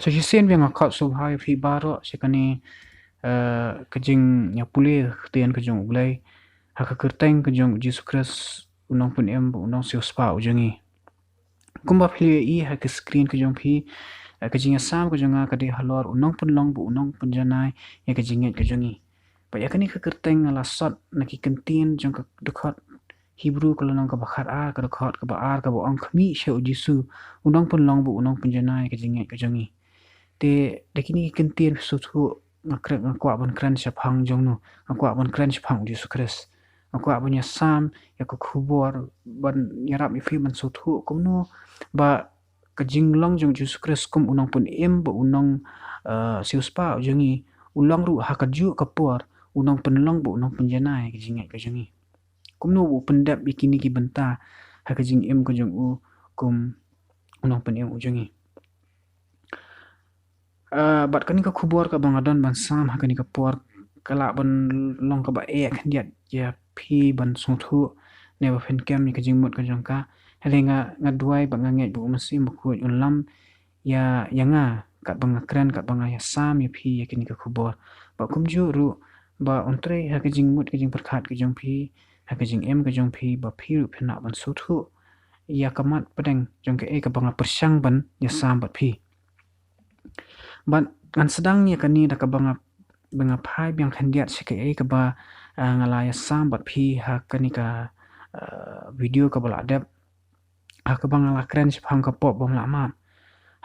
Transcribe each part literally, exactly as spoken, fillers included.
So shisien ba nga khot sngewbha ïa phi baroh sha kane, eh, ka jingïapule ka ktien ka jong U Blei ha ka kyrteng ka jong U Jisu Khrist, U Nongpynim bad U Nongsiewspah u jong ngi. Kumba phi la ïohi ha ka screen ka jong phi, eh, ka jingïasam ka jong nga ka dei halor U Nongpynlong bad U Nongpynjanai ïa ka jingngeit ka jong ngi. Bad ïa kane ka kyrteng nga la sot na ki kyntien jong ka dkhot Hebru ka lynnong kaba khatar, ka dkhot kaba ar, kaba ong, khmih sha U Jisu, U Nongpynlong bad U Nongpynjanai ïa ka jingngeit ka jong ngi. Te da kine ki kyntien phi sngewthuh, nga kren, nga kwah ban kren shaphang jong no, nga kwah ban kren shaphang U Jisu Khrist. Nga kwah ban ïasam ïa ka khubor, ban ïarap ïa phi ban sngewthuh kumno ba ka jinglong jong U Jisu Khrist kum U Nongpynim bad U Nong, eh, siewspah u jong ngi, u long ruh ha kajuh ka por U Nongpynlong bad U Nongpynjanai ïa ka jingngeit ka jong ngi. Kumno u pyndep ïa kine ki bynta ha ka jingim ka jong u kum U Nongpynim u jong ngi. Ah, bad kane ka khubor kaba nga don ban sam ha kane ka por ka lah ban long kaba eh khyndiat ïa phi ban sngewthuh ne ba phin kem ïa ka jingmut ka jong ka. Hynrei nga, nga duwai bad nga ngeit ba U Mynsiem Bakhuid un lam ïa, ïa nga katba nga kren, katba nga ïasam ïa phi ïa kane ka khubor. Bad kumjuh ruh ba un trei ha ka jingmut ka jingpyrkhat ka jong phi, ha ka jingim ka jong phi, ba phi ruh phin lah ban sngewthuh ïa ka mat pdeng jong kaei kaba nga pyrshang ban ïasam bad phi. Bad ngan sdang ïa kane da kaba nga, ba nga phai biang khyndiat sha kaei kaba, ah, nga la ïasam bad phi ha kane ka, ah, video kaba la dep, ha kaba nga la kren shaphang ka pop bym lah map.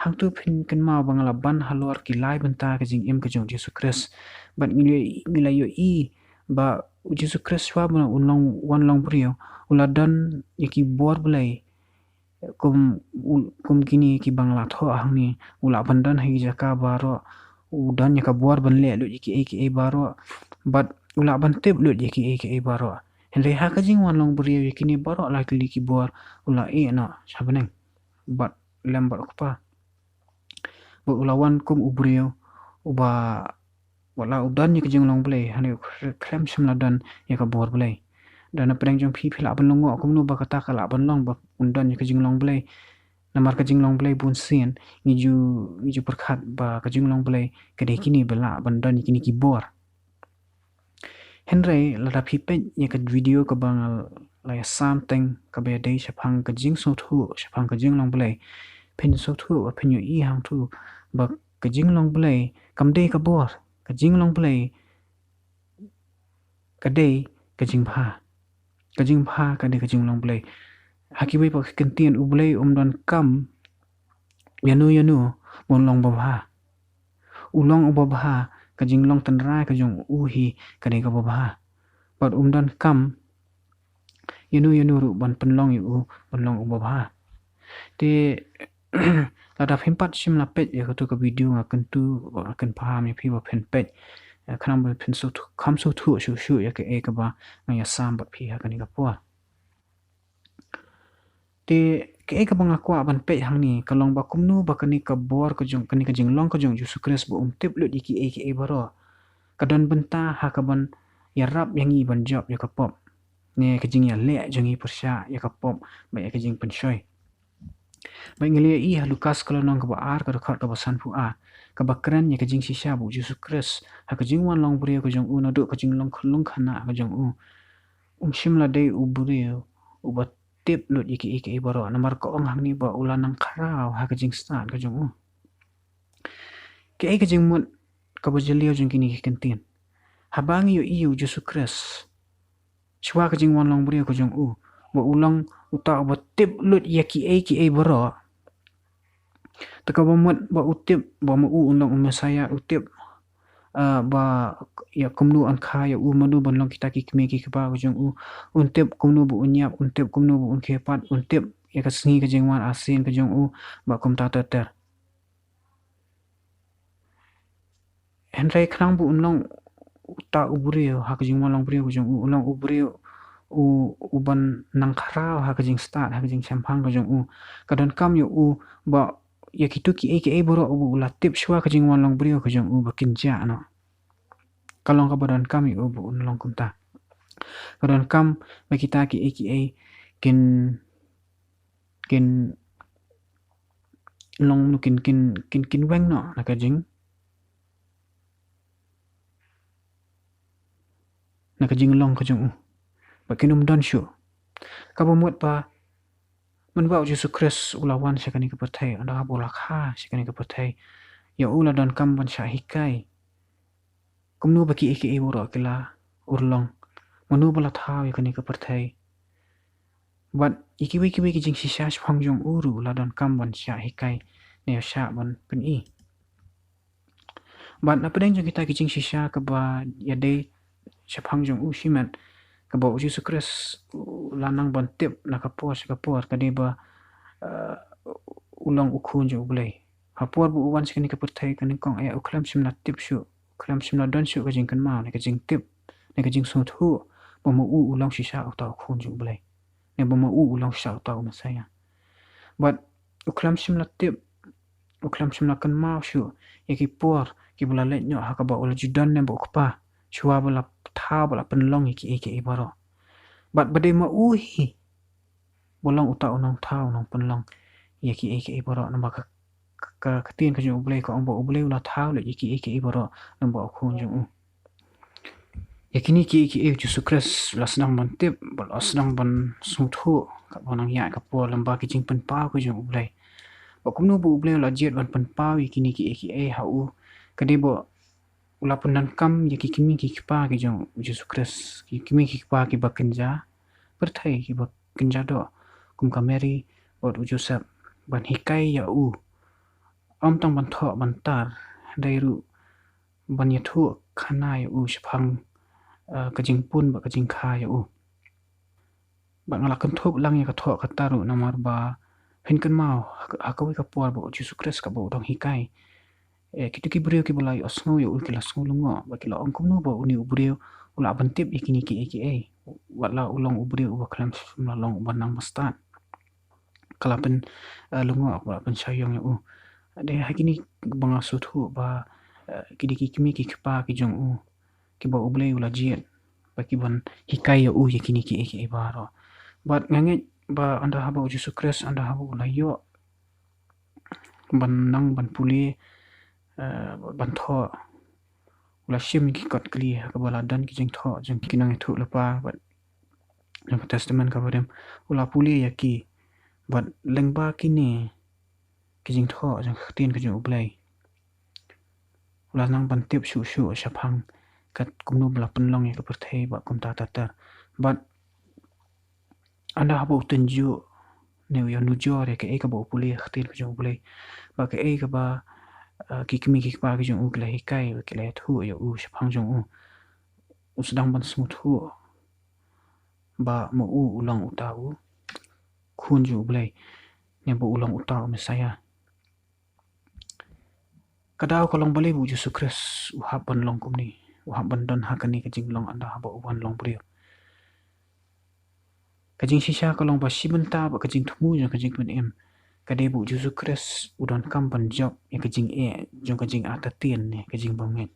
Hangto phin kynmaw ba nga la ban halor ki lai bynta ka jingim ka jong U Jisu Khrist. Bad ngi la, ngi la ïohi ba U Jisu Khrist shuwa ba un long, wan long briew, u la don ïa ki bor Blei kum, u, kum kine kiba nga la thoh hangne. U lah ban don ha ki jaka baroh, u don ïa ka bor ban leh lut ïa kiei kiei baroh, bad u lah ban tip lut ïa kiei kiei baroh. Hynrei ha ka jingwan long briew ïa kine baroh la kylli ki bor u la ïeh noh sha bneng bad lem bad u Kpa. Bad u la wan kum u briew uba, wat la u don ïa ka jinglong Blei, hynrei u kre-, khlem shym la don ïa ka bor Blei. Da na pdeng jong phi, phi lah ban long, kumno ba kata ka lah ban long ba un don ïa ka jinglong Blei? Namar ka jinglong Blei bun sien ngi ju, ngi ju pyrkhat ba ka jinglong Blei ka dei kine ba lah ban don ïa kine ki bor. Hynrei lada phi peit ïa ka video kaba nga la ïasam teng, kaba ïadei shaphang ka jingsngewthuh shaphang ka jinglong Blei, phin sngewthuh ba phin ïohi hangto ba ka jinglong Blei kam dei ka bor. Ka jinglong Blei ka dei ka jingbha. Ka jingbha ka dei ka jinglong Blei. Ha kiwei pat ki kyntien, U Blei um donkam ïano ïano ban long babha. U long uba bha, ka jinglong tynrai ka jong u hi ka dei kaba bha. Bad um donkam ïano ïano ruh ban pynlong ïa u ban long uba bha. Te lada phim pat shym la peit ïa kato ka video, nga kyntu, nga kynpham ïa phi ba phin peit, eh, khnang ba phin sngewthuh, kham sngewthuh shuh shuh ïa kaei kaba nga ïasam bad phi ha kane ka por. Te kaei kaba nga kwah ban peit hangne ka long ba kumno ba kane ka bor ka jong, kane ka jinglong ka jong U Jisu Khrist ba um tip lut ïa kiei kiei baroh, ka don bynta ha kaban ïarap ïa ngi ban jop ïa ka pop, ne ka jingïaleh jong ngi pyrshah ïa ka pop bad ïa ka jingpynshoi. Bad ngi la ïohi ha Lukas ka lynnong kaba ar, ka dkhot kaba sanphew ar, kaba kren ïa ka jingshisha ba U Jisu Khrist ha ka jingwan long briew ka jong u, naduh ka jinglong khyllung khynnah ka jong u, um shym la dei u briew uba tip lut ïa kiei kiei baroh, namar ka ong hangne ba u la nang khraw ha ka jingstad ka jong u. Kaei ka jingmut kaba jylliew jong kine ki kyntien? Haba ngi ïohi ïa U Jisu Khrist shuwa ka jingwan long briew ka jong u, ba u long uta uba tip lut ïa kiei kiei baroh. Te kaba mut ba u tip ba ma u un long u Messaïah, u tip, ah, ba ïa kumno yn kha ïa u, mano ban long kita ki kmie ki kpa ka jong u, un tip kumno ba un ïap, un tip kumno ba un khie pat, un tip ïa ka sngi ka jingwan arsien ka jong u, bad kumta ter ter. Hynrei khnang ba un long uta u briew ha ka jingwan long briew ka jong u, u long u briew u, uban nang khraw ha ka jingstad, ha ka jingshemphang ka jong u, ka donkam ïa u ba ïa kito kiei kiei baroh uba u la tip shuwa ka jingwan long briew ka jong u ba kin jah noh. Ka long kaba donkam ïa u ba un long kumta. Ka donkam ba kita kiei kiei kin, kin, long nu kin kin kin kin weng noh na ka jing na ka jinglong ka jong u. Ba kin ym don shuh. Kaba mut ba mynba u Jisu Khrist u la wan sha kane ka pyrthei, ynda haba u la kha sha kane ka pyrthei, ïa u la donkam ban shah hikai kumno ba kiei kiei baroh ki la urlong, mano ba la thaw ïa kane ka pyrthei. Bad ïa kiwei kiwei ki jingshisha shaphang jong u ruh u la donkam ban shah hikai ne ïa shah ban pyni. Bad na pdeng jong kita ki jingshisha kaba ïadei shaphang jong u shimet, kaba u Jisu Khrist u la nang ban tip na ka por sha ka por, ka dei ba, eh, u long u khun jong u Blei. Ha por ba u wan sha kane ka pyrthei, ka nyngkong eh u khlem shym la tip shuh, u khlem shym la don shuh ka jingkynmaw ne ka jingtip ne ka jingsngewthuh ba ma u u long shisha uta u khun jong u Blei, ne ba ma u u long shisha uta u Messaïah. Bad u khlem shym la tip, u khlem shym la kynmaw shuh ïa ki por kiba la leit noh ha kaba u la ju don ne ba u kpa, shuwa ba la thaw ba la pynlong ïa kiei kiei baroh. Bad ba dei ma u hi ba long uta u nongthaw, u nongpynlong ïa kiei kiei baroh, namar ka, ka, ka ktien ka jong u Blei ka ong ba u Blei u la thaw leh ïa kiei kiei baroh namar u khun jong u. Ïa kine kiei kiei u Jisu Khrist u la sdang ban tip, bad u la sdang ban sngewthuh, kaba nang ïaid ka por lem bad ki jingpynpaw ka jong u Blei. Bad kumno ba u Blei u la jied ban pynpaw ïa kine kiei kiei ha u, ka dei ba u la pyndonkam ïa ki kmie ki kpa ki jong u Jisu Khrist, ki kmie ki kpa kiba kynja pyrthei, kiba kynja doh, kum ka Mary bad u Joseph, ban hikai ïa u. Ym tang ban thoh ban tar, hynrei ruh ban ïathuh khana ïa u shaphang, eh, ka jingpun bad ka jingkha ïa u. Bad nga la kynthup lang ïa ka thoh ka tar ruh namar ba phin kynmaw ha, ha kawei ka por ba u Jisu Khrist kaba u dang hikai, eh, kito ki briew kiba la ïohsngew ïa u ki la sngew lyngngoh, bad ki la ong, kumno ba une u briew u lah ban tip ïa kine kiei kiei, wat la u long u briew uba khlem shym la long uba nang bastad. Ka la pyn, eh, lyngngoh, ka la pynshah ïong ïa u. Dei ha kine ba nga sngewthuh ba, eh, ki dei ki kmie ki kpa ki jong u, kiba u Blei u la jied ba ki ban hikai ïa u ïa kine kiei kiei baroh. Bad nga ngeit ba ynda haba u Jisu Khrist, ynda haba u la ïoh ban nang ban pule, eh, ban thoh, u la shim ki kot kli ha kaba la don ki jingthoh jong ki nongïathuhlypa bad jong ka Testament kaba rim. U la pule ïa ki, bad lyngba kine ki jingthoh jong ka ktien ka jong u Blei, u la nang ban tip shuh shuh shaphang kat kumno ba la pynlong ïa ka pyrthei bad kumta ter ter. Bad ynda haba u tynjuh ne u ïanujor ïa kaei kaba u pule ha ka ktien ka jong u Blei, bad kaei kaba, eh, ki kmie ki kpa ki jong u ki la hikai, ki la ïathuh ïa u shaphang jong u, u sdang ban sngewthuh ba ma u u long uta u khun jong u Blei, ne ba u long uta u Messaïah. Ka daw ka long balei ba u Jisu Khrist u hap ban long kumne, u hap ban don ha kane ka jinglong ynda haba u wan long briew. Ka jingshisha ka long ba shi bynta bad ka jingthmu jong ka jingpynim ka dei ba u Jisu Khrist u donkam ban jop ïa ka jingeh jong ka jingartatien ne ka jingbymngeit.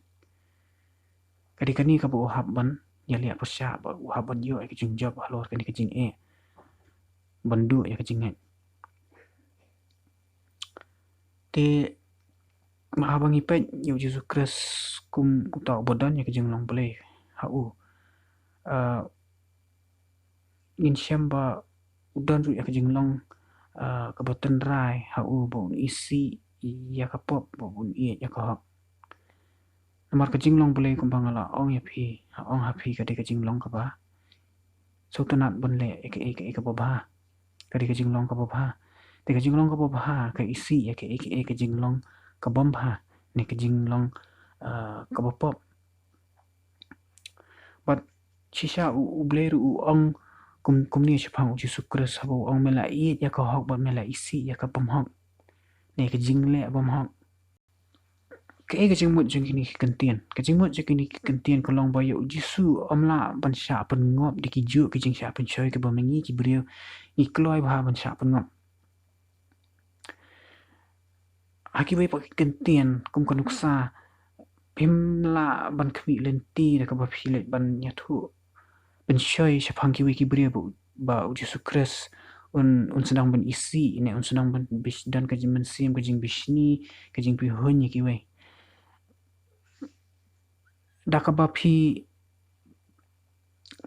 Ka dei kane kaba u hap ban ïaleh pyrshah, ba u hap ban ïoh ïa ka jingjop halor kane ka jingeh, ban duh ïa ka jingngeit. Te, ma haba ngi peit ïa u Jisu Khrist kum uta uba don ïa ka jinglong Blei ha u, eh, ngin shem ba u don ruh ïa ka jinglong, eh, kaba tynrai ha u, ba un isih ïa ka pop, ba un ïeit ïa ka hok. Namar ka jinglong Blei kumba nga la ong ïa phi, nga ong ha phi, ka dei ka jinglong kaba sngewtynnat ban leh ïa kaei kaei kaba bha. Ka dei ka jinglong kaba bha. Te ka jinglong kaba bha ka isih ïa kaei kaei ka jinglong kabym bha ne ka jinglong, eh, kaba pop. Bad shisha u, u Blei ruh u ong kum, kumne shaphang u Jisu Khrist, haba u ong, me la ïeit ïa ka hok bad me la isih ïa ka bymhok ne ka jingleh bymhok. Kaei ka jingmut jong kine ki kyntien? Ka jingmut jong kine ki kyntien ka long ba ïa u Jisu ym lah ban shah pynngop da kijuh ki jingshah pynshoi kiba ma ngi ki briew ngi kloi bha ban shah pynngop. Ha kiwei pat ki kyntien kum ka nuksa, phim lah ban khmih lynti da kaba phi leit ban ïathuh pynshoi shaphang kiwei ki briew ba, ba u Jisu Khrist un, un sdang ban isih, ne un sdang ban bis-, don ka jingmynsiem, ka jingbishni, ka jingpyrshah ïa kiwei. Da kaba phi,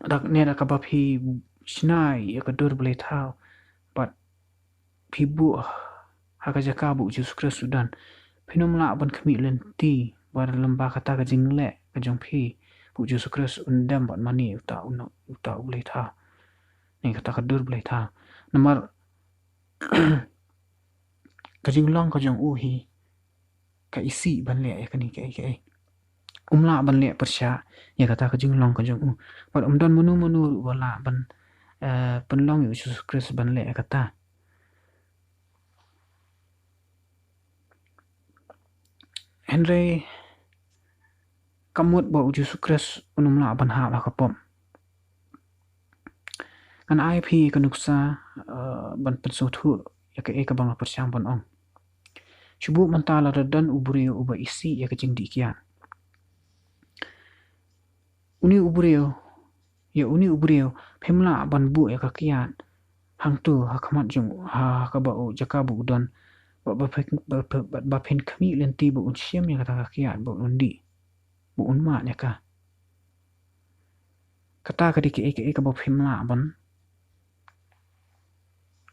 da, ne da kaba phi shna ïa ka dur bleithaw, bad phi buh ha ka jaka ba u Jisu Khrist u don, phin ym lah ban khmih lynti, bad lyngba kata ka jingleh ka jong phi, ba u Jisu Khrist un dem bad mane uta u no-, uta u bleithaw, ne kata ka dur bleithaw. Namar ka jinglong ka jong u hi ka isih ban leh ïa kane kaei kaei. Um lah ban leh pyrshah ïa kata ka jinglong ka jong u. Bad um don mano mano ruh ba lah ban, eh, pynlong ïa u Jisu Khrist ban leh ïa kata. Hynrei ka mut ba u Jisu Khrist un ym lah ban hap ha ka pop. Ngan ai phi ka nuksa, eh, ban pynsngewthuh ïa kaei kaba nga pyrshang ban ong. Shu buh mynta lada don u briew uba isih ïa ka jingdih kiad. Une u briew, ïa une u briew, phim lah ban buh ïa ka kiad hangto ha khmat jong, ha, ha kaba u, jaka ba u don. Ba, ba phin, ba, ba, ba, ba phin khmih lynti ba un shim ïa kata ka kiad, ba un dih, ba un mad ïa ka. Kata ka dei kaei kaei kaba phim lah ban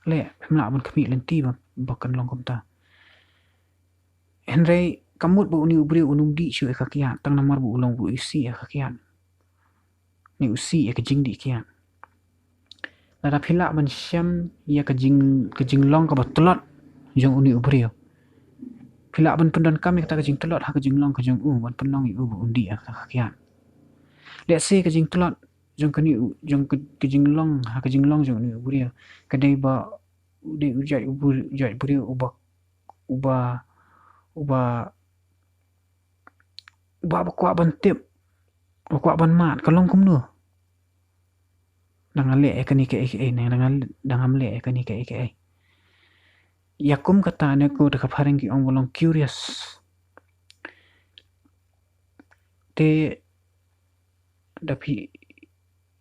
leh, phim lah ban khmih lynti ba, ba kan long kumta. Hynrei ka mut ba une u briew un ym dih shuh ïa ka kiad, tang namar ba u long ba u isih ïa ka kiad, ne u isih ïa ka jingdih kiad. Lada phi lah ban shem ïa ka jing, ka jinglong kaba tlot jong une u briew, phi lah ban pyndonkam ïa kata ka jingtlot ha ka jinglong ka jong u, ban pynlong ïa u ba un dih ïa kata ka kiad. Lehse ka jingtlot jong kane u, jong ka, ka jinglong, ha ka jinglong jong une u briew, ka dei ba u dei u jait u br-, u jait briew uba, uba, uba, uba, ba kwah ban tip, ba kwah ban mad, ka long kumno. Dang leh ïa kane kaei kaei, ne dang, dang leh ïa kane kaei kaei. Ïa kum kata ne ko da ka phareng ki ong ba long curious. Te da phi,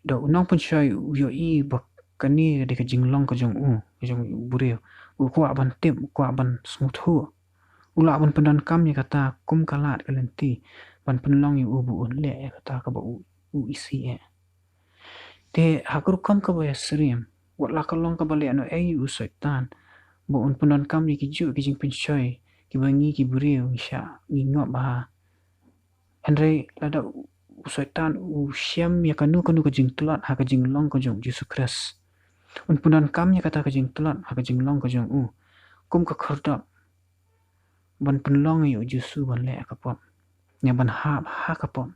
da u nongpynshoi u ïohi ba kane ka dei ka jinglong ka jong u, ka jong u briew, u kwah ban tip, u kwah ban sngewthuh. U lah ban pyndonkam ïa kata kum ka lad ka lynti ban pynlong ïa u ba un leh ïa kata kaba u, u isih eh. Te ha ka rukom kaba ïasyriem, wat la ka long kaba leh noh ei u Soitan, ba un pyndonkam ïa kijuh ki jingpynshoi kiba ngi ki briew ngi shah, ngi ngop bha. Hynrei lada u, u Soitan u shem ïa kano kano ka jingtlot ha ka jinglong ka jong u Jisu Khrist, un pyndonkam ïa kata ka jingtlot ha ka jinglong ka jong u kum ka khyrdop ban pynlong ïa u Jisu ban leh ha ka pop, ne ban hap ha ka pop.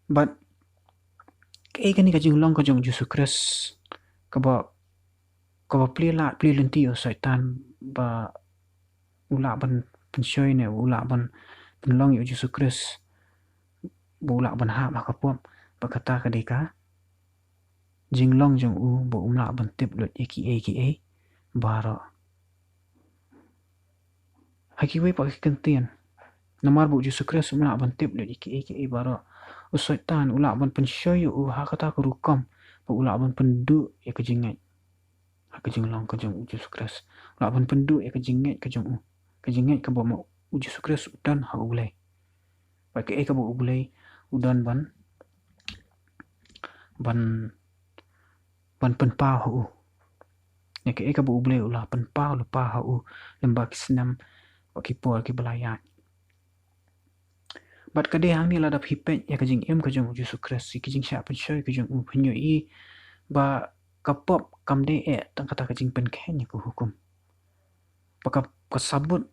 Bad kaei kane ka jinglong ka jong u Jisu Khrist kaba, kaba plie lad plie lynti ïa u Soitan ba u lah ban pynshoi ne u lah ban pynlong ïa u Jisu Khrist ba u lah ban hap ha ka pop, ba kata ka dei ka jinglong jong u ba um lah ban tip lut ïa kiei kiei baroh. Ha kiwei pat ki kyntien, namar ba u Jisu Khrist um lah ban tip lut ïa kiei kiei baroh, u Soitan u lah ban pynshoi ïa u ha kata ka rukom ba u lah ban pynduh ïa ka jingngeit ha ka jinglong ka jong u Jisu Khrist. U lah ban pynduh ïa ka jingngeit ka jong u, ka jingngeit kaba ma u Jisu Khrist u don ha U Blei. Bad kaei kaba U Blei u don ban, ban, ban pynpaw ha u, ne kaei kaba U Blei u la pynpaw lypa ha u lyngba ki snem bad ki por kiba la ïaid. Bad ka dei hangne lada phi peit ïa ka jingim ka jong u Jisu Khrist, ïa ka jingshah pynshoi ka jong u, phin ïohi ba ka pop kam dei eh tang kata ka jingpynkheiñ ïa ka hukum. Ba ka, ka sabut,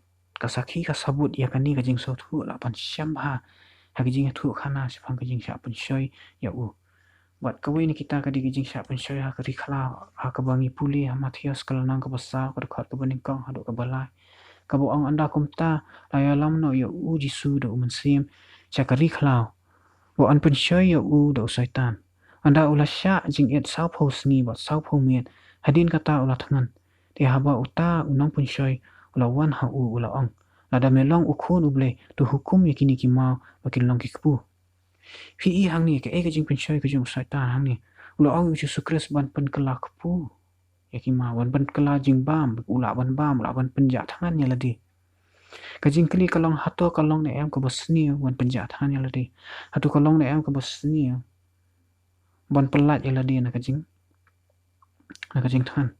ka sakhi ka sabut ïa kane ka jingsngewthuh la ban shem bha ha ka jingïathuhkhana shaphang ka jingshah pynshoi ïa u. Bad kawei na kita ka dei ka jingshah pynshoi ha ka ri khlaw, ha kaba ngi pule ha Mathaios ka lynnong kaba saw, ka dkhot kaba nyngkong haduh kaba lai, kaba ong: Ynda kumta la ïalam noh ïa u Jisu da u Mynsiem sha ka ri khlaw, ba yn pynshoi ïa u da u Soitan. Ynda u la shah jingit sawphew sngi bad sawphew miet, hadien kata u la thngan. Te haba uta u nongpynshoi u la wan ha u, u la ong: Lada me long u Khun U Blei, to hukum ïa kine ki maw ba kin long ki kpu. Phi i hangne kaei ka jingpynshoi ka jong u Soitan hangne. U la ong ïa u Jisu Khrist ban pynkylla kpu ïa ki maw, ban pynkylla jingbam, u lah ban bam, u lah ban pynjah thngan ïa lade. Ka jingkylli ka long, hato ka long ne em kaba sniew ban pynjah thngan ïa lade? Hato ka long ne em kaba sniew ban pyllait ïa lade na ka jing, na ka jingthngan?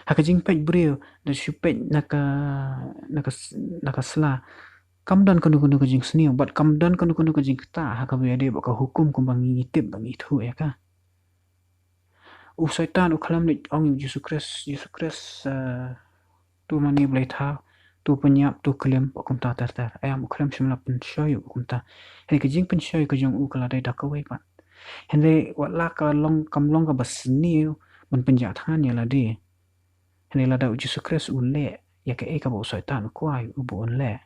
Ha ka jingpeit briew, da shu peit na ka, na ka s-, na ka sla, kam don kano kano ka jingsniew bad kam don kano kano ka jingktah ha kaba ïadei bad ka hukum kumba ngi tip ba ngi thuh ïa ka. U Soitan u khlem leit ong ïa u Jisu Khrist, Jisu Khrist, eh, to mane Blei thaw, to pynïap, to klim, bad kumta ter ter. Em, u khlem shym la pynshoi ïa u kumta. Hynrei ka jingpynshoi ka jong u ka la dei da kawei pat. Hynrei wat la ka long, kam long kaba sniew ban pynjah thngan ïa lade, hynrei lada u Jisu Khrist u leh ïa kaei kaba u Soitan u kwah ïa u ba un leh,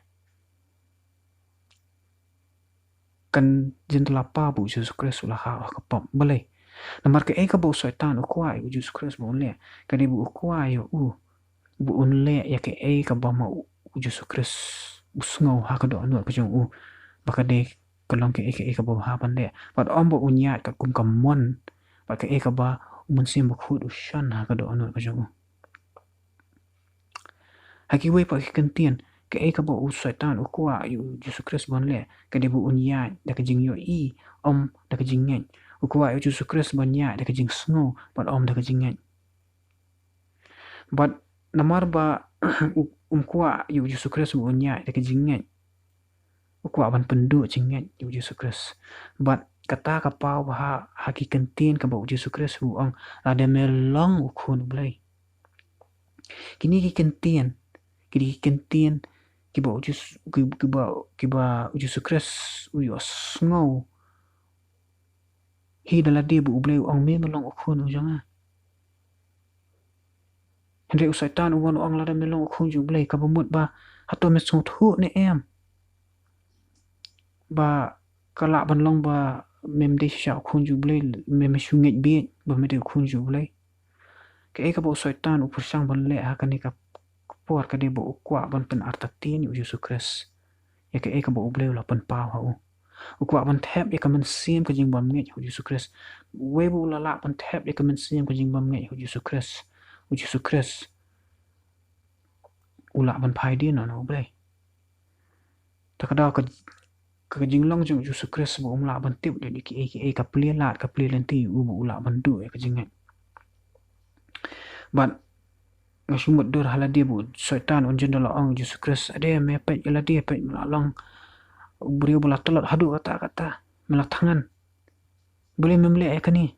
kan jin tyllap ba u Jisu Khrist u la hap ha ka pop. Balei? Namar kaei kaba u Soitan u kwah ïa u Jisu Khrist ba un leh, ka dei ba u kwah ïa u ba un leh ïa kaei kaba ma u, u Jisu Khrist u sngew ha ka dohnud ka jong u, ba ka dei ka long kaei kaei kaba bha ban leh. Bad ym ba un ïaid katkum ka mon bad kaei kaba u Mynsiem Bakhuid u shon ha ka dohnud ka jong u. Ha kiwei pat ki kyntien, kaei kaba u Soitan u kwah ïa u Jisu Khrist ban leh, ka dei ba un ïaid da ka jingïohi, ym da ka jingngeit. U kwah ïa u Jisu Khrist ban ïaid da ka jingsngew, bad ym da ka jingngeit. Bad namar ba u, um kwah ïa u Jisu Khrist ba un ïaid da ka jingngeit, u kwah ban pynduh jingngeit ïa u Jisu Khrist. Bad kata ka paw ba ha, ha ki kyntien kaba u Jisu Khrist u ong, lada me long u Khun u Blei. Kine ki kyntien, kine ki kyntien kiba u Jisu, ki-, kiba, kiba u Jisu Khrist u ïohsngew hi da lade ba u Blei u ong, me, me long u Khun u jong nga. Hynrei u Soitan u wan u ong, lada me long u Khun jong u Blei, kaba mut ba hato me sngewthuh ne em ba ka lah ban long ba mem dei shisha u Khun jong u Blei, me, me shu ngeit bieit ba me dei u Khun jong u Blei? Kaei kaba u Soitan u pyrshang ban leh ha kane ka por ka dei ba u kwah ban pynartatien ïa u Jisu Khrist ïa kaei kaba u Blei u la pynpaw ha u. U kwah ban thep ïa ka mynsiem ka jingbymngeit ha u Jisu Khrist. Wei ba u la lah ban thep ïa ka mynsiem ka jingbymngeit ha u Jisu Khrist, u Jisu Khrist u lah ban phai dien noh na u Blei. Ta ka daw ka, ka jinglong jong u Jisu Khrist ba um lah ban tip ïa kiei kiei, ka plie lad ka plie lynti ïa u ba u lah ban duh ïa ka jingngeit. Bad nga shu mutdur ha lade ba u Soitan un jin da la ong, Jisu Khrist, ade me peit ïa lade, peit me la long u briew ba la tlot haduh katta katta, me la thngan. Balei mem leh ïa kane?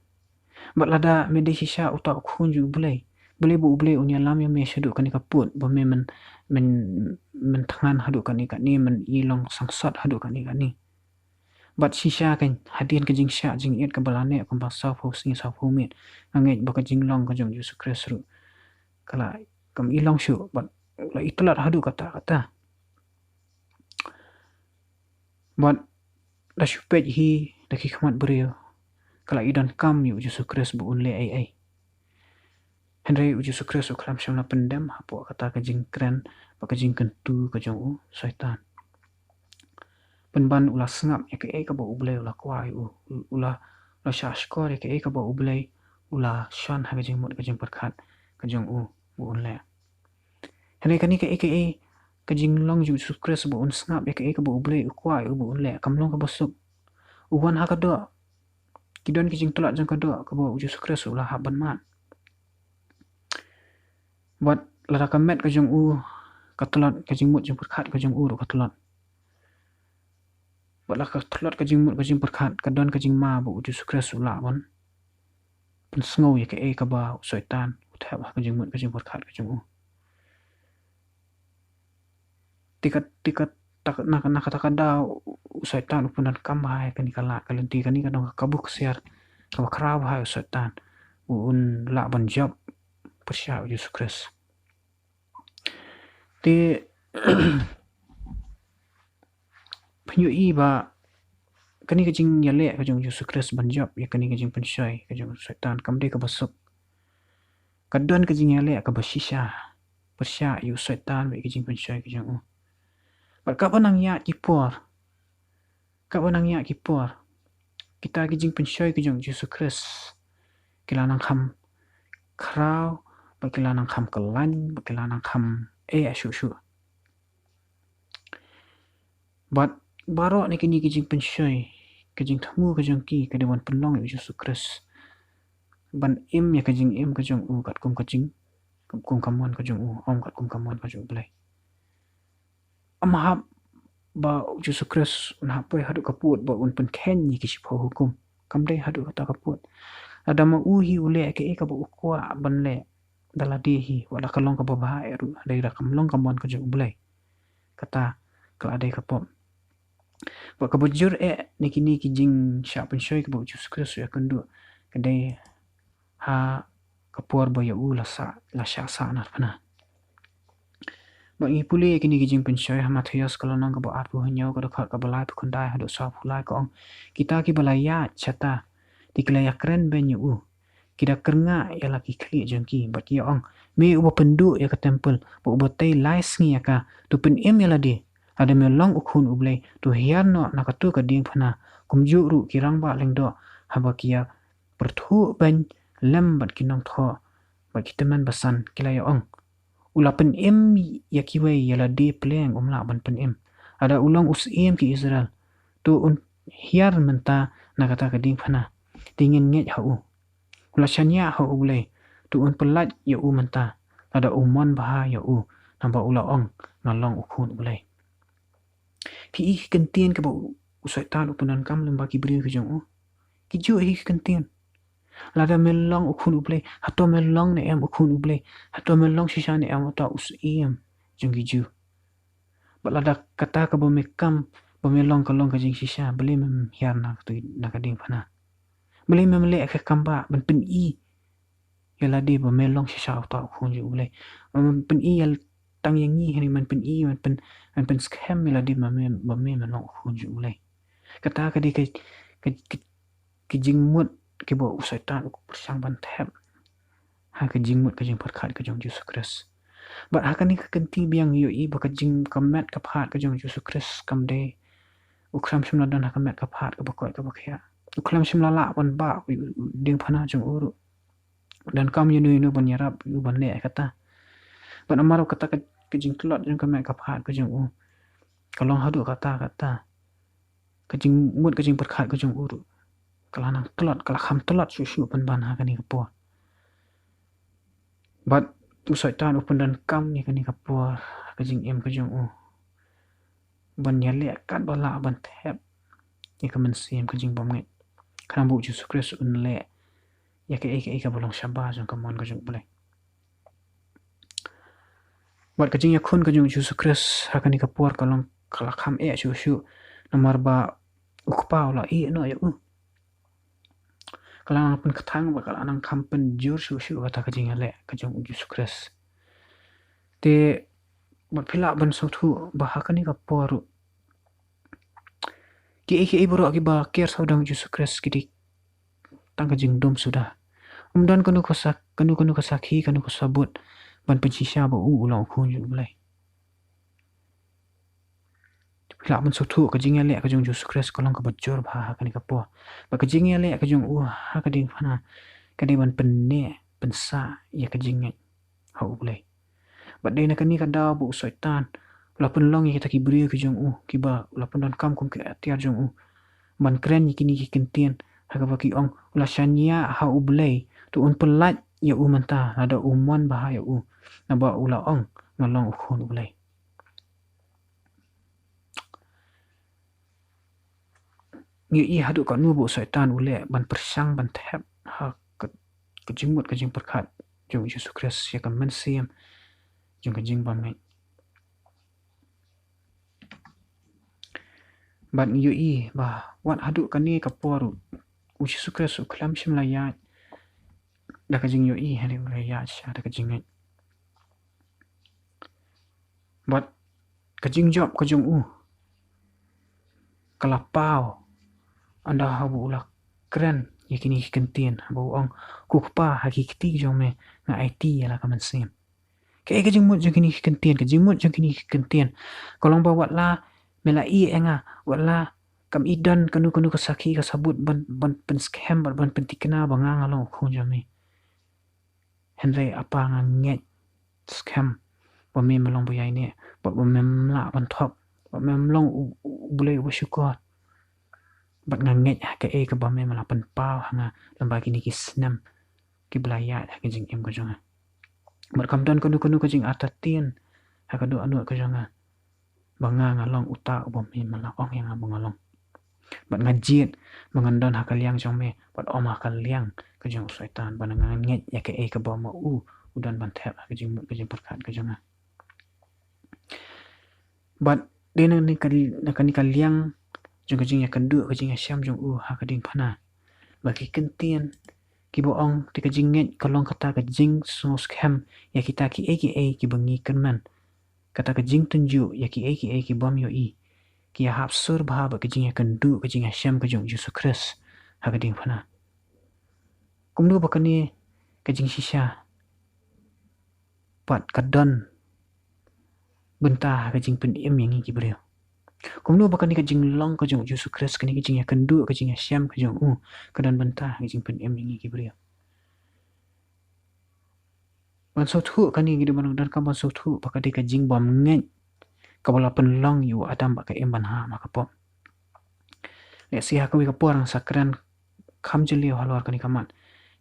Bad lada me dei shisha uta u Khun jong u Blei, balei ba u Blei un ïalam ïa me shaduh kane ka pud ba me men, men, men thngan haduh kane kane, men i long sangsot haduh kane kane? Bad shisha kan hadien ka jingshah jingit kaba la neh kumba sawphew sngi sawphew miet, nga ngeit ba ka jinglong ka jong u Jisu Khrist ruh ka la kam i long shuh bad la i tlot haduh katta katta. Bad da shu peit hi da ki khmat briew, ka la i donkam ïa u Jisu Khrist ba un leh ei ei. Hynrei u Jisu Khrist u khlem shym la pyndem hapoh kata ka jingkren bad ka jingkyntu ka jong u Soitan. Pynban u la sngap ïa kaei kaba u Blei u la kwah ïa u, u la, u la shahshkor ïa kaei kaba u Blei u la shon ha ka jingmut ka jingpyrkhat ka jong u ba un leh. Hynrei kane kaei kaei ka jinglong jong u Jisu Khrist ba un sngap ïa kaei kaba u Blei u kwah ïa u ba un leh, kam long kaba suk. U wan ha ka doh, ki don ki jingtlot jong ka doh kaba u Jisu Khrist u la hap ban mad. Bad lada ka met ka jong u ka tlot, ka jingmut jingpyrkhat ka jong u ruh ka tlot. Bad lada ka tlot ka jingmut ka jingpyrkhat, ka don ka jingma ba u Jisu Khrist u lah ban pynsngew ïa kaei kaba u Soitan u thep ha ka jingmut ka jingpyrkhat ka jong u. Te ka, te ka, ta, na, na kata ka daw u Soitan u pyndonkam bha ïa kane ka lad ka lynti, kane ka don ka kabu ksiar kaba khraw bha ïa u Soitan, u, un lah ban jop pyrshah u Jisu Khrist. Te phin ïohi ba kane ka jingïaleh ka jong u Jisu Khrist ban jop ïa kane ka jingpynshoi ka jong u Soitan kam dei kaba suk. Ka don ka jingïaleh kaba shisha pyrshah ïa u Soitan bad ïa ka jingpynshoi ka jong u. Bad kaba nang ïaid ki por, kaba nang ïaid ki por, kita ki jingpynshoi ki jong u Jisu Khrist ki la nang kham khraw, bad ki la nang kham kyllain, bad ki la nang kham eh shuh shuh. Bad baroh na kine ki jingpynshoi, ka jingthmu ka jong ki ka dei ban pynlong ïa u Jisu Khrist ban im ïa ka jingim ka jong u katkum ka jing, katkum ka mon ka jong u, ym katkum ka mon ka jong u Blei. Ym hap ba u Jisu Khrist un hap poi haduh ka pud ba un pynkheiñ ïa ki shiphew hukum. Kam dei haduh kata ka pud. Lada ma u hi u leh kaei kaba u kwah ban leh da lade hi, wat la ka long kaba bha eh ruh, hynrei da kam long ka mon ka jong u Blei, kata ka la dei ka pop. Bad kaba jur eh na kine ki jingshah pynshoi kaba u Jisu Khrist u ïakynduh ka dei ha ka por ba ïa u la sah, la shah sah naphna. Bad ngi pule ïa kine ki jingpynshoi ha Mathaios ka lynnong kaba arphew hynñiew, ka dkhot kaba laiphew khyndai haduh sawphew lai, ka ong: Kita kiba la ïaid shata te ki la ïakren beiñ ïa u, ki da kyrngah ïa la ki khlieh jong ki, bad ki ïa ong: Me uba pynduh ïa ka templ, bad uba tei lai sngi ïa ka, to pynim ïa lade. Lada me long u khun u Blei, to hiar noh na kato ka diengphna, kumjuh ruh ki rangbah lyngdoh haba ki ïa pyrthuh beiñ lem bad ki nongthoh bad ki tymmen basan, ki la ïa ong: U la pynim ïa kiwei, ïa lade pleng um lah ban pynim. Lada u long u Syiem ki Israel, to un hiar mynta na kata ka diengphna, te ngin ngeit ha u. U la shaniah ha u Blei, to un pyllait ïa u mynta, lada u mon bha ïa u, naba u la ong, Nga long u khun u Blei. Phi i ki kyntien kaba u, u Soitan u pyndonkam lyngba ki briew ki jong u? Ki juh hi ki kyntien. Lada me long u khun u Blei, hato me long ne em u khun u Blei? Hato me long shisha ne em uta u Syiem jong ki Jiw? Bad lada kata kaba me kam ba me long ka long ka jingshisha, balei mem hiar na ka, na ka diengphna? Balei mem leh ka kam ba ban pyni ïa lade ba me long shisha uta u khun jong u Blei? Ban pyni ïa tang ïa ngi, hynrei ban pyni, ban pyn, ban pynskhem ïa lade ba me, ba me, me long u khun jong u Blei. Kata ka dei ka, ka, ka, ka jingmut kaba u Soitan u pyrshang ban thep ha ka jingmut ka jingpyrkhat ka jong u Jisu Khrist. Bad ha kane ka kynti biang ïohi ba ka jing, ka met ka phad ka jong u Jisu Khrist kam dei, u khlem shym la don ha ka met ka phad kaba koit kaba khiah. U khlem shym la lah ban bah u, u, u diengphna jong u ruh. Donkam ïano ïano ban ïarap ïa u ban leh kata. Bad namar kata ka, ka jingtlot jong ka met ka phad ka jong u, ka long haduh katta katta. Ka jingmut ka jingpyrkhat ka jong u ruh ka la nang tlot, ka la kham tlot shuh shuh pynban ha kane ka por. Bad u Soitan u pyndonkam ïa kane ka por ha ka jingim ka jong u ban ïaleh katba lah ban thep ïa ka mynsiem ka jingbymngeit, khnang ba u Jisu Khrist un leh ïa kaei kaei kaba long shabar jong ka mon ka jong u Blei. Bad ka jingïakhun ka jong u Jisu Khrist ha kane ka por ka long, ka la kham eh shuh shuh, namar ba u Kpa u la ïeh noh ïa u. Ka la nang pynkthang bad ka la nang kham pynjur shuh shuh kata ka jingïaleh ka jong u Jisu Khrist. Te bad phi lah ban sngewthuh ba ha kane ka por ruh kiei kiei baroh kiba ker sawdong u Jisu Khrist ki dei tang ka jingdum suda. Ym don kano ka sa, kano kano ka sakhi, kano ka sabut ban pynshisha ba u u long u khun jong u Blei. Phi lah ban sngewthuh ka jingïaleh ka jong u Jisu Khrist ka long kaba jur bha ha kane ka por. Bad ka jingïaleh ka jong u ha ka diengphna ka dei ban pynneh pynsah ïa ka jingngeit ha u Blei. Bad dei na kane ka daw ba u Soitan u la pynlong ïa kita ki briew ki jong u, kiba u la pyndonkam kum ki atiar jong u, ban kren ïa kine ki kyntien ha kaba ki ong, u la shaniah ha u Blei, to un pyllait ïa u mynta lada u mon bha ïa u, naba u la ong, Nga long u khun u Blei. Ngi ïohi haduh katno ba u Soitan u leh ban pyrshang ban thep ha ka, ka jingmut ka jingpyrkhat jong u Jisu Khrist ïa ka mynsiem jong ka jingbymngeit. Bad ngi ïohi ba wat haduh kane ka por ruh u Jisu Khrist u khlem shym la ïaid da ka jingïohi, hynrei u la ïaid shisha da ka jingngeit. Bad ka jingjop ka jong u ka la paw ynda haba u la kren ïa kine ki kyntien, haba u ong, Ko Kpa, ha ki kti jong me nga aiti ïa la ka mynsiem. Kaei ka jingmut jong kine ki kyntien? Ka jingmut jong kine ki kyntien ka long ba wat la me la ïeh ïa nga, wat la Kam i don kano kano ka sakhi ka sabut ban, ban pynskhem bad ban pynthikna ba nga nga long u khun jong me. Hynrei Apa, nga ngeit skhem ba me me long ba ïaineh bad ba mem lah ban thok bad mem long u, u, u Blei uba shukor. Bad nga ngeit ha kaei kaba me me la pynpaw ha nga lyngba kine ki snem kiba la ïaid ha ka jingim ka jong nga. Bad kam don kano kano ka jingartatien ha ka dohnud ka jong nga ba nga nga long uta uba me me la ong ïa nga ba nga long. Bad nga jied ba ngan don ha ka liang jong me bad ym ha ka liang ka jong u Soitan, bad nga ngeit ïa kaei kaba ma u u don ban thep ha ka jingmut ka jingpyrkhat ka jong nga. Bad dei na kane ka, na kane ka liang jong ka jingïakynduh ka jingïashem jong u ha ka diengphna ba ki ktien kiba ong te ka jingngeit ka long kata ka jingsngewskhem ïa kita kiei kiei kiba ngi kyrmen, kata ka jingtynjuh ïa kiei kiei ki bym ïohi, ki ïahap sur bha bad ka jingïakynduh ka jingïashem ka jong u Jisu Khrist ha ka diengphna. Kumno ba kane ka jingshisha pat ka don bynta ha ka jingpynim ïa ngi ki briew? Kumno ba kane ka jinglong ka jong u Jisu Khrist, kane ka jingïakynduh ka jingïashem ka jong u, ka don bynta ha ka jingpynim ïa ngi ki briew? Ban sngewthuh kane, ngi dei ban donkam ban sngewthuh ba ka dei ka jingbymngeit kaba la pynlong ïa u Adam bad ka Im ban hap ha ka pop. Lehse ha kawei ka por ngan sa kren kham jylliew halor kane ka mat.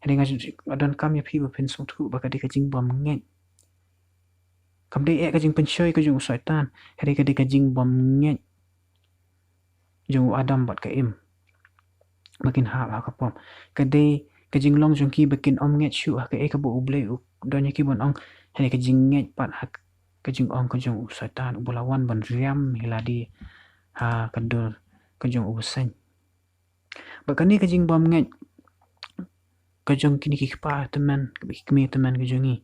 Hynrei nga ju, nga donkam ïa phi ba phin sngewthuh ba ka dei ka jingbymngeit. Kam dei eh ka jingpynshoi ka jong u Soitan, hynrei ka dei ka jingbymngeit jong u Adam bad ka Im ba kin hap ha ka pop. Ka dei ka jinglong jong ki ba kin ym ngeit shuh ha kaei kaba u Blei u don ïa ki ban ong, hynrei ka jingngeit pat ha ka jingong ka jong u Soitan uba la wan ban riam hi lade ha ka dur ka jong u bseiñ. Bad kane ka jingbymngeit ka jong kine ki kpa tymmen, ki kmie tymmen ka jong ngi,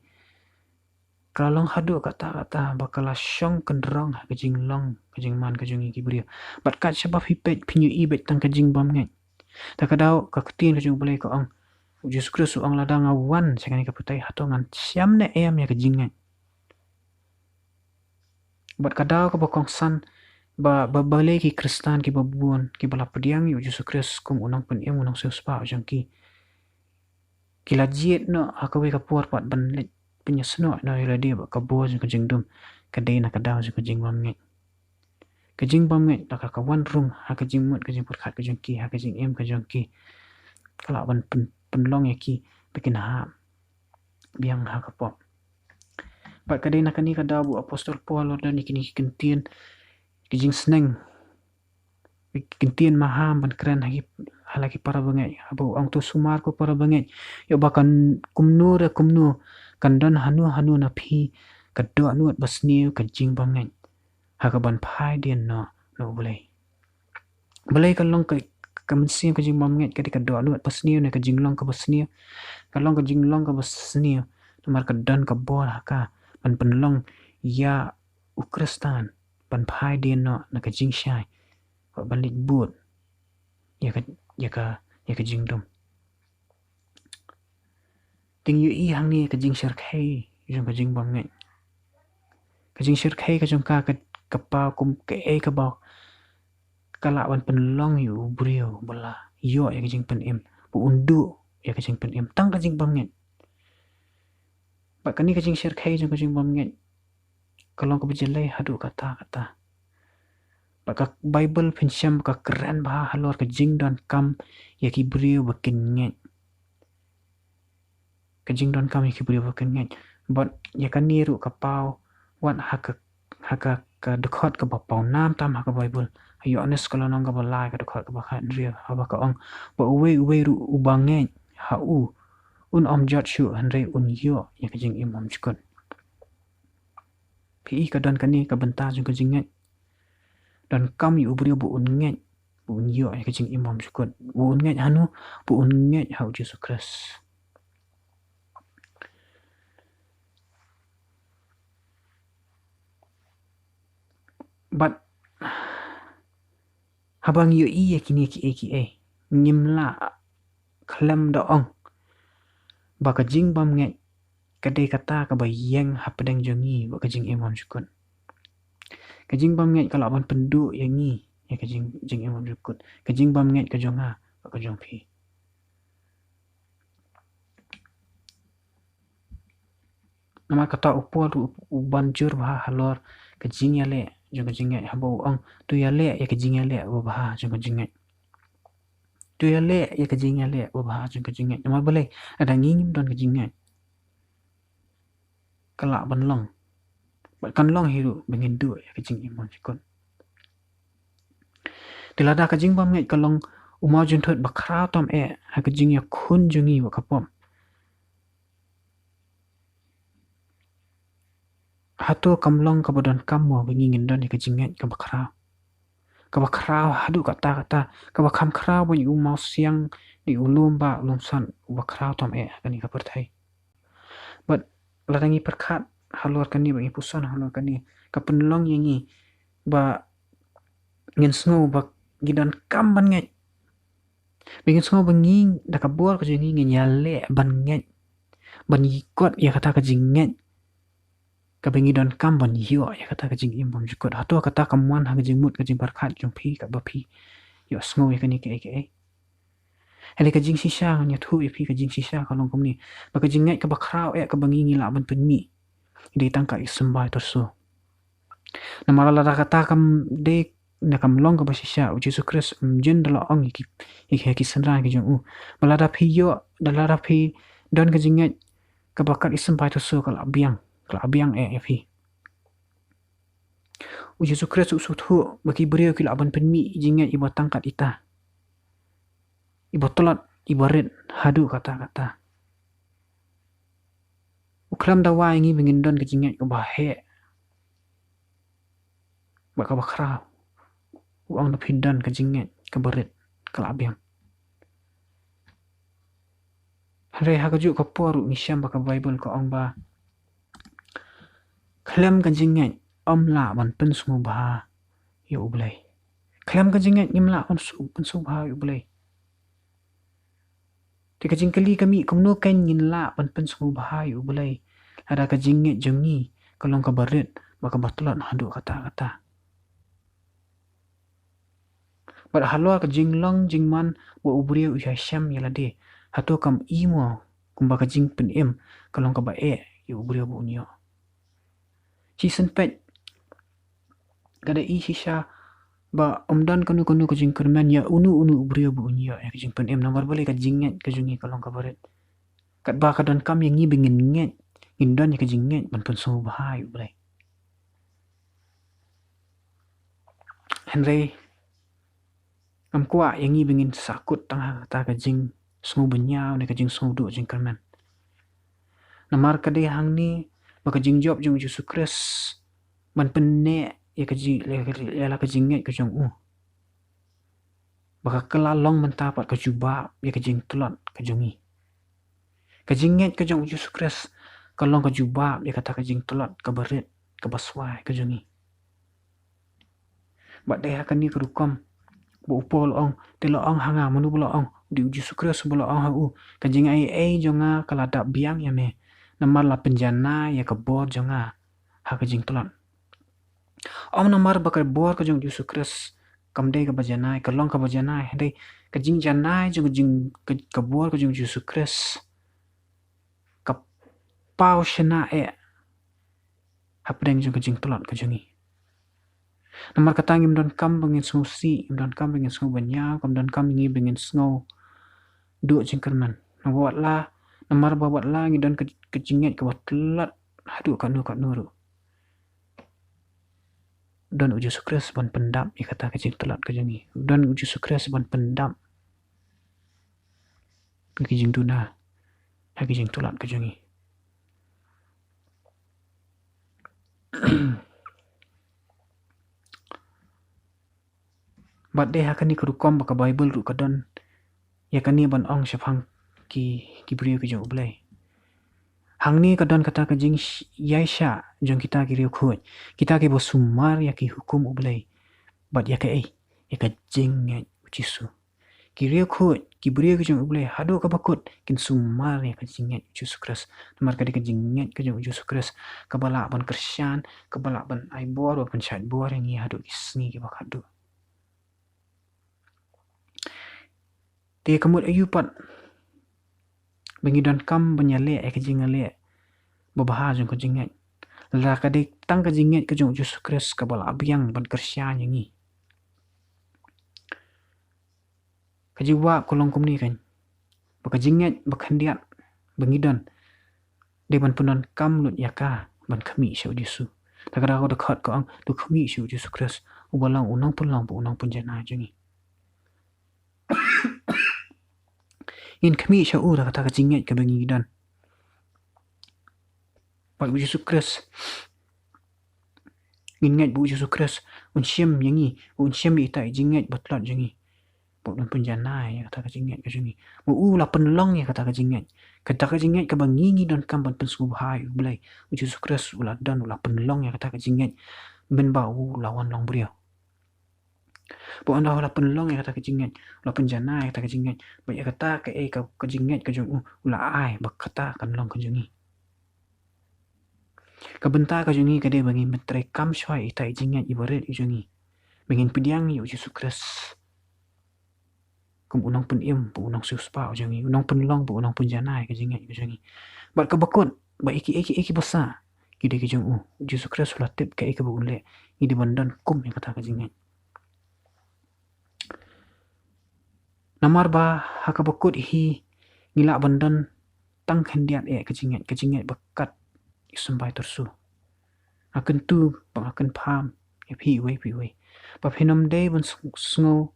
ka long haduh katta katta ba ka la shong kynrong ha ka jinglong ka jingman ka jong ngi ki briew. Bad kat shaba phi peit phin ïohi beit tang ka jingbymngeit. Ta ka daw ka ktien ka jong u Blei ka ong, u Jisu Khrist u ong, lada nga wan sha kane ka pyrthei, hato ngan shem ne em ïa ka jingngeit? Bad ka daw kaba kongsan ba, ba balei ki Khristan kiba bun kiba la pdiang ïa u Jisu Khrist kum u Nongpynim, u Nongsiewspah jong ki, ki la jied noh ha kawei ka por pat ban leit pynïasnoh noh ïa lade bad ka bor jong ka jingdum? Ka dei na ka daw jong ka jingbymngeit. Ka jingbymngeit la ka, ka wan rung ha ka jingmut ka jingpyrkhat ka jong ki, ha ka jingim ka jong ki. Ka lah ban pyn, pynlong ïa ki ba kin hap biang ha ka pop. Bad ka dei na kane ka daw ba u Apostol Paul u la don ïa kine ki ktien, ki jingsneng, ki ktien maham ban kren ha ki, ha la ki para bangeit, haba u ong, to sumar ko para bangeit, ïoh ba kan kumno re kumno kan don hano hano na phi ka dohnud basniew, ka jingbymngeit, ha kaban phai dien noh na u Blei. Balei ka long ka, ka mynsiem ka jingbymngeit ka dei ka dohnud basniew ne ka jinglong kaba sniew? Ka long ka jinglong kaba sniew namar ka don ka bor ha ka ban pynlong ïa u Khristan ban phai dien noh na ka jingshai, bad ban leit bud ïa ka, ïa ka, ïa ka jingdum. Te ngi ïohi hangne ka jingshyrkhei jong ka jingbymngeit. Ka jingshyrkhei ka jong ka, ka, ka paw kum kaei kaba ka lah ban pynlong ïa u briew ba la ïoh ïa ka jingpynim, ba un duh ïa ka jingpynim tang ka jingbymngeit. Bad kane ka jingshyrkhei jong ka jingbymngeit ka long kaba jyllei haduh katta katta. Bad ka Baibl phin shem ka kren bha halor ka jingdonkam ïa ki briew ba kin ngeit. Ka jingdonkam ïa ki briew ba kin ngeit. Bad ïa kane ruh ka paw wat ha ka, ha ka, ka dkhot kaba pawnam tam ha ka Baibl. Ha Ïoannis ka lynnong kaba lai, ka dkhot kaba khathynriew, haba ka ong, ba uwei uwei ruh uba ngeit ha u, un ym jot shuh, hynrei un ïoh ïa ka jingim bymjukut. Phi i, ka don kane ka bynta jong ka jingngeit. Donkam ïa u briew ba un ngeit, ba un ïoh ïa ka jingim bymjukut. Ba un ngeit hano? Ba un ngeit ha u Jisu Khrist. Bad haba ngi ïohi ïa kine kiei kiei, ngim lah khlem da ong ba ka jingbymngeit ka dei kata kaba ïeng hapdeng jong ngi bad ka jingim bymjukut. Ka jingbymngeit ka lah ban pynduh ïa ngi ïa ka jing, jingim bymjukut, ka jingbymngeit ka jong nga bad ka jong phi. Namar kata u Paul u, u ban jur bha halor ka jingïaleh jong ka jingngeit, haba u ong, to ïaleh ïa ka jingïaleh babha jong ka jingngeit. To ïaleh ïa ka jingïaleh babha jong ka jingngeit. Namar balei? Lada ngi ngim don ka jingngeit, ka lah ban long, bad kan long hi ruh ba ngin duh ïa ka jingim bymjukut. Te lada ka jingbymngeit ka long u mawjynthut bakhraw tam eh ha ka jingïakhun jong ngi bad ka pop, hato kam long kaba donkam mo ba ngi ngin don ïa ka jingngeit kaba khraw, kaba khraw haduh katta katta, kaba kham khraw ban ïa u mawsiang, ïa u lum bah, u lum san, uba khraw tam eh ha kane ka pyrthei? Bad lada ngi pyrkhat halor kane, ba ngi puson halor kane, ka pynlong ïa ngi ba ngin sngew ba ngi donkam ban ngeit, ba ngin sngew ba ngi, da ka bor ka jong ngi, ngin ïaleh ban ngeit, ban ïakot ïa kata ka jingngeit kaba ngi donkam ban ïoh ïa kata ka jingim bymjukut. Hato kata kam wan ha ka jingmut ka jingpyrkhat jong phi, kaba phi ïohsngew ïa kane kaei kaei? Hynrei ka jingshisha ngan ïathuh ïa phi, ka jingshisha ka long kumne, ba ka jingngeit kaba khraw eh kaba ngi, ngi lah ban pynmih, dei tang ka isymbai tyrso. Namar lada kata kam dei, ne kam long kaba shisha, u Jisu Khrist um jin da la ong ïa ki, ïa ki synran ki jong u, ba lada phi ïoh, da lada phi don ka jingngeit kaba kat isymbai tyrso, ka la biang, ka la biang eh ïa phi. U Jisu Khrist u sngewthuh ba ki briew ki lah ban pynmih jingngeit iba tang kat ita, iba tlot, iba rit haduh katta katta. U khlem dawa ïa ngi ba ngin don ka jingngeit kaba heh bad kaba khraw. U ong, lada phi don ka jingngeit kaba rit, ka la biang. Hynrei ha kajuh ka por ruh ngi shem ba ka Baibl ka ong ba khlem ka jingngeit ym lah ban pynsngewbha ïa U Blei. Khlem ka jingngeit ngim lah ban su-, pynsngewbha ïa U Blei. Te ka jingkylli ka mih, kumno kein ngin lah ban pynsngewbha ïa U Blei lada ka jingngeit jong ngi ka long kaba rit bad kaba tlot haduh katta katta? Bad halor ka jinglong jingman ba u briew u ïashem ïa lade, hato kam i mo kumba ka jingpynim ka long kaba eh ïa u briew ba un ïoh? Shisien peit, ka da i shisha ba ym don kano kano ka jingkyrmen ïa uno uno u briew ba un ïoh ïa ka jingpynim, namar balei? Ka jingngeit ka jong ngi ka long kaba rit. Katba ka donkam ïa ngi ba ngin ngeit, ngin don ïa ka jingngeit ban pynsngewbha ïa U Blei. Hynrei ngam kwah ïa ngi ba ngin sahkut tang ha kata ka jingsngew bynñiaw ne ka jingsngewduh jingkyrmen. Namar ka dei hangne ba ka jingjop jong u Jisu Khrist ban pynneh ïa ka jing, ïa la ka jingngeit ka jong u, ba ka kylla long mynta pat ka jubab ïa ka jingtlot ka jong ngi. Ka jingngeit ka jong u Jisu Khrist ka long ka jubab ïa kata ka jingtlot kaba rit, kaba swai ka jong ngi. Bad dei ha kane ka rukom ba u Paul u ong, te la ong ha nga, mano ba la ong? Dei u Jisu Khrist ba la ong ha u, ka jingai ei jong nga ka la dap biang ïa me, namar la pynjanai ïa ka bor jong nga ha ka jingtlot. Ym namar ba ka bor ka jong u Jisu Khrist kam dei kaba janai, ka long kaba janai, hynrei ka jingjanai jong ka jing, ka, ka bor ka jong u Jisu Khrist ka paw shynna eh hapdeng jong ka jingtlot ka jong ngi. Namar kata ngim donkam ba ngin sngewsih, ngim donkam ba ngin sngew bynñiaw, kam donkam ïa ngi ba ngin sngew duh jingkyrmen. Namar ba wat la, namar ba wat la ngi don ka, ka jingngeit kaba tlot haduh katno katno ruh, don u Jisu Khrist ban pyndap ïa kata ka jingtlot ka jong ngi. Don u Jisu Khrist ban pyndap ïa ka jingduna ha ka jingtlot ka jong ngi. Bad dei ha kane ka rukom ba ka Baibl ruh ka don ïa kane ban ong shaphang ki, ki briew ki jong U Blei. Hangne ka don kata ka jing sh-, ïaishah jong kita ki riewkhuid, kita kiba sumar ïa ki hukum U Blei. Bad ïa kaei? Ïa ka jingngeit U Jisu. Ki riewkhuid, ki briew ki jong U Blei, haduh kaba kut kin sumar ïa ka jingngeit U Jisu Khrist. Namar ka dei ka jingngeit ka jong U Jisu Khrist kaba lah ban kyrshan, kaba lah ban ai bor, ban pynshait bor ïa ngi haduh ki sngi kiba khatduh. Te ka mut aïu pat ba ngi donkam ban ïaleh ïa ka jingïaleh babha jong ka jingngeit, lada ka dei tang ka jingngeit ka jong u Jisu Khrist kaba la biang ban kyrshan ïa ngi? Ka jubab ka long kumne kan, ba ka jingngeit ba khyndiat ba ngi don dei ban pyndonkam lut ïa ka ban khmih sha u Jisu. Ta ka daw ka dkhot ka ong, to khmih sha u Jisu Khrist uba long u nongpynlong bad u nongpynjanai jong ngi. Ngin khmih sha u da kata ka jingngeit kaba ngi don. Bad u Jisu Khrist, ngin ngeit ba u Jisu Khrist un shim ïa ngi, un shim ïa ita i jingngeit ba tlot jong ngi, bad un pynjanai ïa kata ka jingngeit ka jong ngi. Ba u la pynlong ïa kata ka jingngeit, kata ka jingngeit kaba ngi ngi donkam ban pynsngewbha ïa u Blei. U Jisu Khrist u la don, u la pynlong ïa kata ka jingngeit mynba u la wan long briew. Bad ynda u la pynlong ïa kata ka jingngeit, u la pynjanai ïa kata ka jingngeit, bad ïa kata kaei ka, ka jingngeit ka jong u, u la ai ba kata kan long ka jong ngi. Ka bynta ka jong ngi ka dei ba ngin pyntreikam shuwa ïa ita i jingngeit iba rit i jong ngi, ba ngin pdiang ïa u Jisu Khrist kum u nongpynim bad u nongsiewspah u jong ngi, u nongpynlong bad u nongpynjanai ka jingngeit ka jong ngi. Bad kaba kut, ba ïa kiei kiei kiba sah ki dei ki jong u. U Jisu Khrist u la tip kaei kaba un leh, ngi dei ban don kum ïa kata ka jingngeit. Namar ba ha kaba kut hi ngi lah ban don tang khyndiat eh ka jingngeit, ka jingngeit ba kat i symbai tyrso. Nga kyntu bad nga kynpham ïa phi iwei pa iwei ba phin ym dei ban sng-, sngew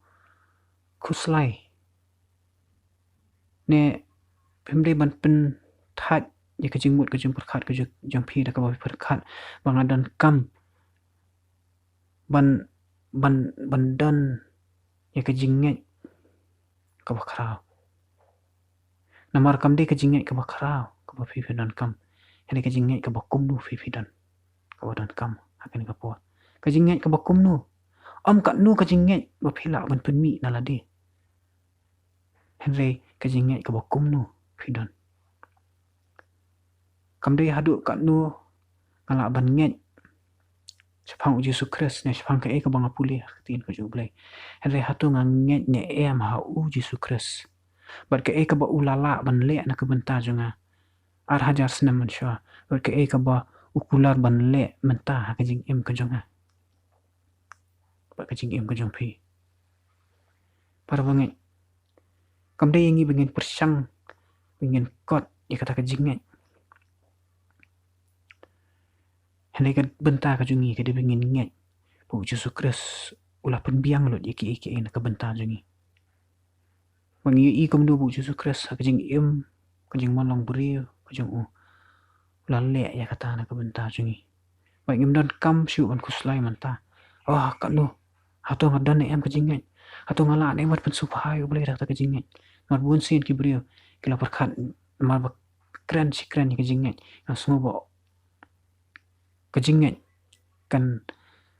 khuslai, ne phim dei ban pynthait ïa ka jingmut ka jingpyrkhat ka jong, jong phi da kaba phi pyrkhat ba nga donkam ban, ban, ban don ïa ka jingngeit kaba khraw. Namar kam dei ka jingngeit kaba khraw kaba phi phi donkam, hynrei ka jingngeit kaba kumno phi phi don, kaba donkam ha kane ka por. Ka jingngeit kaba kumno? Ym katno ka jingngeit ba phi lah ban pynmih na lade, hynrei ka jingngeit kaba kumno phi don. Kam dei haduh katno nga lah ban ngeit shaphang u Jisu Khrist ne shaphang kaei kaba nga pule ha ka ktien ka jong u Blei, hynrei hato nga ngeit ne em ha u Jisu Khrist, bad kaei kaba u la lah ban leh na ka bynta jong nga ar hajar snem mynshuwa, bad kaei kaba u kular ban leh mynta ha ka jingim ka jong nga bad ka jingim ka jong phi. Para bangeit, kam dei ïa ngi ba ngin pyrshang, ba ngin kot ïa kata ka jingngeit, hynrei ka bynta ka jong ngi ka dei ba ngin ngeit ba u Jisu Khrist u la pynbiang lut ïa kiei kiei na ka bynta jong ngi. Ba ngi ïohi kumno ba u Jisu Khrist ha ka jingim, ka jingwan long briew ka jong u, u la leh ïa kata na ka bynta jong ngi. Ba ngim donkam shuh ban khuslai mynta, oh katno, hato nga don ne em ka jingngeit, hato nga lah ne em ban pynsngewbha ïa u Blei da kata ka jingngeit. Namar bun sien ki briew ki la pyrkhat, namar ba kren shi kren ïa ka jingngeit, nga sngew ba ka jingngeit kan,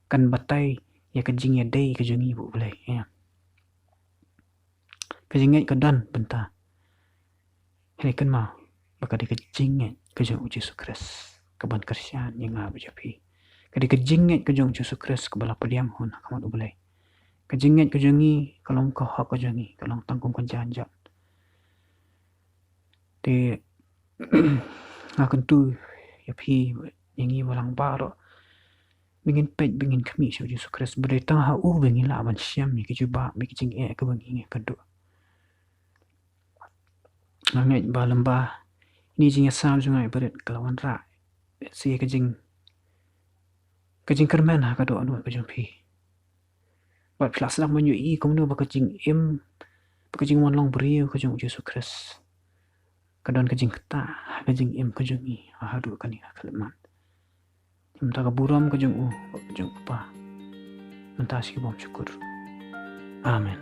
kan batai ïa ka jingïadei ka jong ngi bad u Blei, ïa. Ka jingngeit ka don bynta, hynrei kynmaw ba ka dei ka jingngeit ka jong u Jisu Khrist kaban kyrshan ïa nga bad ïa phi. Ka dei ka jingngeit ka jong u Jisu Khrist kaba la pdiang hun ha khmat u Blei. Ka jingngeit ka jong ngi ka long ka hok ka jong ngi, ka long tang kum ka janjot. Te nga kyntu ïa phi, ïa ngi balang baroh, ba ngin peit, ba ngin khmih sha u Jisu Khrist, ba dei tang ha u ba ngi lah ban shem ïa ki jubab, ïa ki jingeh kaba ngi ïakynduh. Nga ngeit ba lyngba ine i jingïasam jong nga iba rit ka la wanrah sa ka jing, ka jingkyrmen ha ka dohnud ka jong phi. Bad phi lah sdang ban ïohi kumno ba ka jingim, ba ka jingwan long briew ka jong u Jisu Khrist ka don ka jingktah ha ka jingim ka jong ngi haduh kane ka khyllipmat. Mynta ka burom ka jong u, ka jong u Kpa, mynta shi bymjukut. Amen.